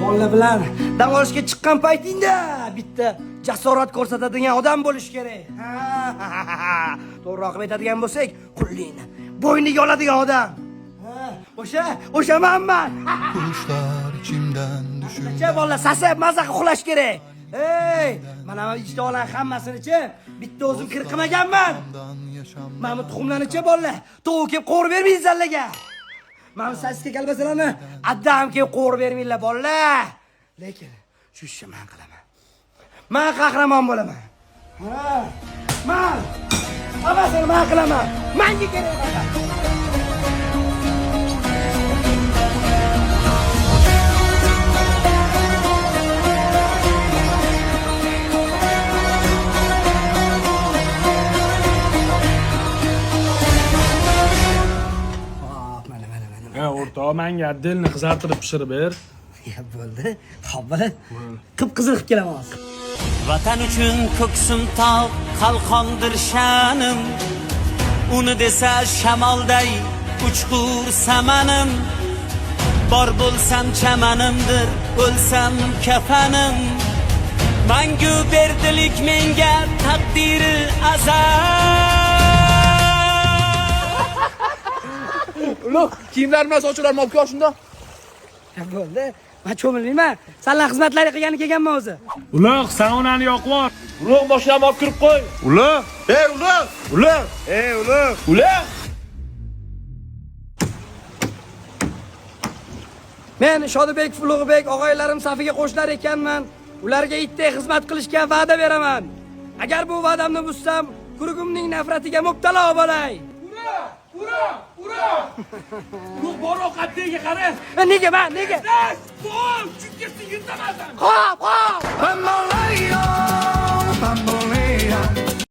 Bolalar bilan dam olishga chiqqan paytingda bitta jasorat ko'rsatadigan odam bo'lish kerak. Ha, to'g'riroq qilib aytadigan bo'lsak, qullikni bo'yniga oladigan odam. Ha, o'sha manman. Kuşlar içimden düşündü. Necha bolalar sasib maza qilib uxlash kerak. Ey, mana bu ichda hammasinichi bitta o'zim kir qilmaganman. Yaşam Mana bu tuxumlarnichi bolalar tovuq kelib qovurib bermaydi zallaga. Mana bu sosiska kolbasalarni adam kelib qovurib bermanglar bolalar. Lekin shu ishni men qilaman. Men qahramon bo'laman. Ha, man hammasini men qilaman. Menga kerak faqat. Hop, mana mana mana. Ha, o'rtoq, menga отдельно qizartirib pishirib ber. Ya bo'ldi. Xo'p, bo'ladi. Qip-qizil qilib kelaman hozir. Vatan uchun ko'ksim tog', qalqondir sha'nim. Uni desa shamolday uchqur samanim. Bor bo'lsam chamanimdir, o'lsam kafanim. Mangu berdilik menga taqdiri azal. Ulug', kiyimlar bilan sochilar olib kel shunda. Ya bo'ldi. Men cho'milmayman. Sanlar xizmatlaring qilgani kelganman o'zi. Ulug', saunani yoqib yubor. Ulug', mashinamni olib kirib qo'y. Ulug'! Ey ulug'! Ulug'! Ey ulug'! Ulug'! Men Shodibek Ulug'bek og'aylarim safiga qo'shilar ekanman. Ularga itdek xizmat qilishga va'da beraman. Agar bu va'damni buzsam, kurugimning nafratiga mubtalo bo'lay. Ulug', bor ovqatga qara. Nega men, nega? Bor, chunki yutamasan. Qop, qop.